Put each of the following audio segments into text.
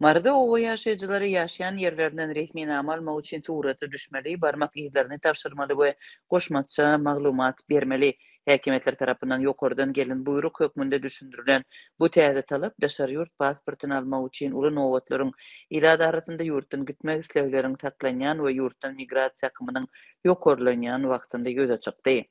Maryda oba ýaşaýjylary ýaşaýan ýerlerinden resminama almak üçin surata düşmeli, barmak yzlaryny tabşyrmaly we goşmaça maglumat bermeli. Häkimiýetler tarapyndan ýokardan gelen buýruk hökmünde düşündirilen bu täze talap daşary ýurt pasportyny almak üçin uly nobatlaryň, ilat arasynda ýurtdan gitmek islegleriň saklanýan we ýurtdan migrasiýa akymynyň ýokarlanýan wagtynda ýüze çykdy.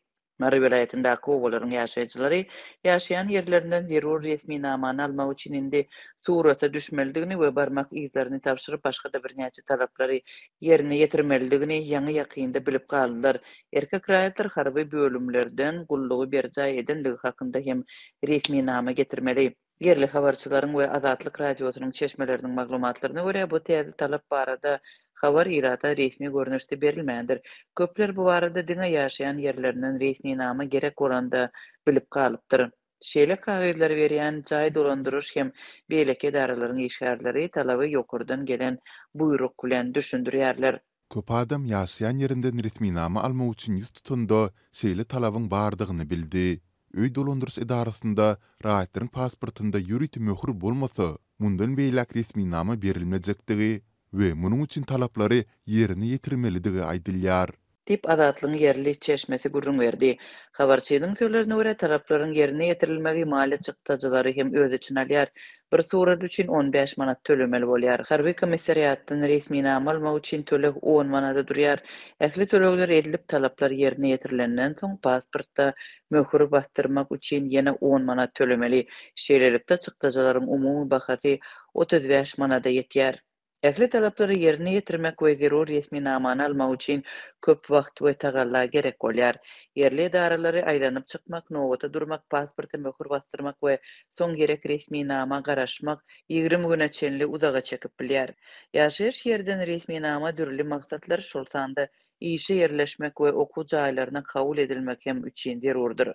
Mary welaýatyndaky obalaryň ýaşaýjylary ýaşaýan ýerlerinden zerur resminamany almak üçin indi surata düşmelidigini we barmak yzlaryny tabşyryp başga-da birnäçe talaplary ýerine ýetirmelidigini ýaňy-ýakynda bilip galdylar. Erkek raýatlar harby bölümlerden gullugy berjaý edenligi hakynda hem resminama getirmeli. Ýerli habarçylaryň we Azatlyk Radiosynyň çeşmeleriniň maglumatlaryna görä, bu täze talap barada habar ilata resmi görnüşde berilmändir. Köpler bu barada diňe ýaşaýan ýerlerinden resminama gerek bolanda bilip galypdyr. Şeýle kagyzlary berýän jaý dolandyryş hem beýleki edaralaryň işgärleri talaby ýokardan gelen buýruk bilen düşündirýärler. Köp adam ýaşaýan ýerinden resminama almak üçin ýüz tutanda şeýle talabyň bardygyny bildi. Öý dolandyryş edarasynda raýatlaryň pasportynda ýörite möhür bolmasa, mundan beýläk resminama berilmejekdigi we munuň üçin talaplary ýerine ýetirmelidigi aýdylýar. Diýip, Azatlygyň ýerli çeşmesi gürrüň berdi. Habarçynyň sözlerine görä, talaplaryň ýerine ýetirilmegi maliýe çykdajylary hem öz içine alýar. Bir surat üçin 15 manat tölemeli bolýar. Harby komissariatdan resminama almak üçin töleg on manada durýar. Ähli tölegler edilip, talaplar ýerine ýetirilenden soň, pasportda möhür basdyrmak üçin ýene on manat tölemeli. Şeýlelikde, çykdajylaryň umumy bahasy 35 manada ýetýär. Ähli talaplary ýerine ýetirmek we zerur resminamany almak üçin köp wagt we tagalla gerek bolýar. Ýerli edaralary aýlanyp çykmak, nobata durmak, pasporta möhür basdyrmak we soň gerek resminama garaşmak 20 güne çenli uzaga çekip bilýär. Ýaşaýyş ýerden resminama dürli maksatlar, şol sanda işe ýerleşmek we okuw jaýlaryna kabul edilmek hem üçin zerurdyr.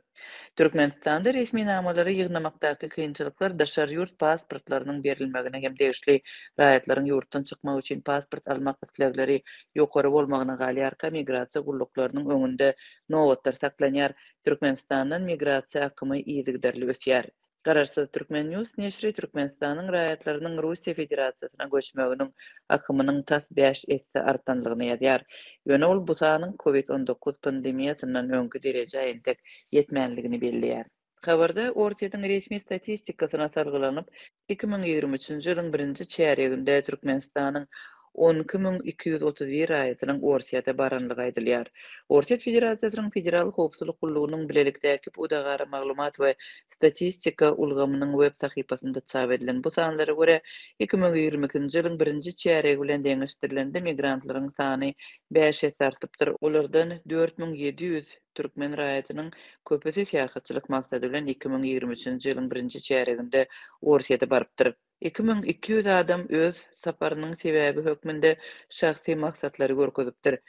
Türkmenistanda resminamalary ýygnamakdaky kynçylyklar daşary ýurt pasportlarynyň berilmegine hem degişli. Raýatlaryň ýurtdan çykmak üçin pasport almak islegleri ýokary bolmagyna galýarka, migrasiýa gulluklarynyň öňünde nobatlar saklanýar. Türkmenistandan migrasiýa akymy yzygiderli ösýär. Garaşsyz Turkmen. News neşiri Türkmenistanyň raýatlarynyň Russiýa Federasiýasyna göçmeginiň akymynyň tas bäş esse artanlygyny ýazýar. Ýöne ol bu sanyň Covid 19 pandemiýasyndan öňki derejä entek ýetmänligini belleýär. Habarda Orsýetiň resmi statistikasyna salgylanyp, 2023-nji ýylyň birinji çärýeginde Türkmenistanyň 12 231 raýatynyň Orsýete baranlygy aýdylýar. Orsýet Federasiýasynyň Federal howpsuzlyk gullugynyň bilelikdäki pudagara maglumat we statistika ulgamynyň web sahypasynda çap edilen bu sanlara görä, 2022-nji ýylyň birinji çärýegi bilen deňeşdirilende migrantlaryň sany bäş esse artypdyr, olardan 4700 türkmen raýatynyň köpüsi syýahatçylyk maksady bilen 2023-nji ýylyň birinji çärýeginde Orsýete barypdyr. 2200 adam öz saparynyň sebäbi hökmünde şahsy maksatlary görkezipdir.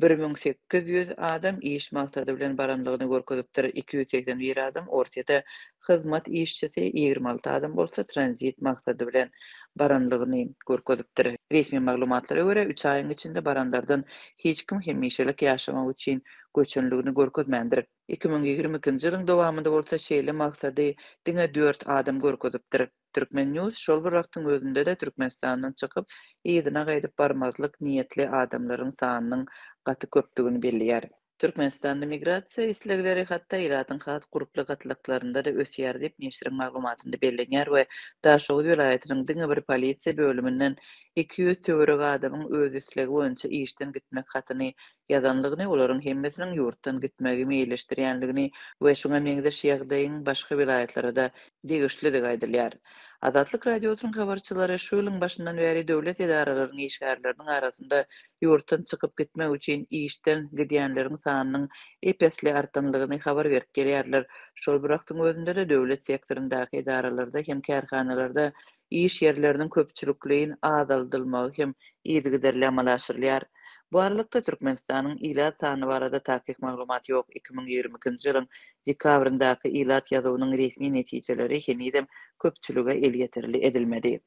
1800 adam iş maksady bilen baranlygyny görkezipdir. 281 adam Orsýete hyzmat işçisi, 26 adam bolsa tranzit maksady bilen baranlygyny görkezipdir. Resmi maglumatlara görä, üç aýyň içinde baranlardan hiç kim hemişelik ýaşamak üçin göçenligini görkezmändir. 2022-nji ýylyň dowamynda bolsa şeýle maksady diňe dört adam görkezipdir. Turkmen. News şol bir wagtyň özünde-de Türkmenistandan çykyp, yzyna gaýdyp barmazlyk niýetli adamlaryň sanynyň gaty köpdügini belleýär. Türkmenistanda migrasiýa islegleri hatda ilatyň has gurply gatlaklarynda-da ösýär diýip, neşiriň maglumatynda bellenýär we Daşoguz welaýatynyň diňe bir polisiýa bölüminden 200 töweregi adamyň öz islegi boýunça işden gitmek hatyny ýazanlygyny, olaryň hemmesiniň ýurtdan gitmegi meýilleşdirýänligini we şuňa meňzeş ýagdaýyň başga welaýatlara-da degişlidigi aýdylýar. Azatlyk Radiosynyň habarçylary şu ýylyň başyndan bäri döwlet edaralarynyň işgärleriniň arasynda ýurtdan çykyp gitmek üçin işden gidýänleriň sanynyň ep-esli artanlygyny habar berip gelýärler. Şol bir wagtyň özünde-de döwlet sektoryndaky edaralarda hem kärhanalarda iş ýerleriniň köpçülikleýin azaldylmagy hem yzygiderli amala aşyrylýar. Bu aralykda, Türkmenistanyň ilat sany barada takyk maglumat ýok, 2022-nji ýylyň dekabryndaky ilat ýazuwynyň resmi netijeleri henizem köpçülige elýeterli edilmedi.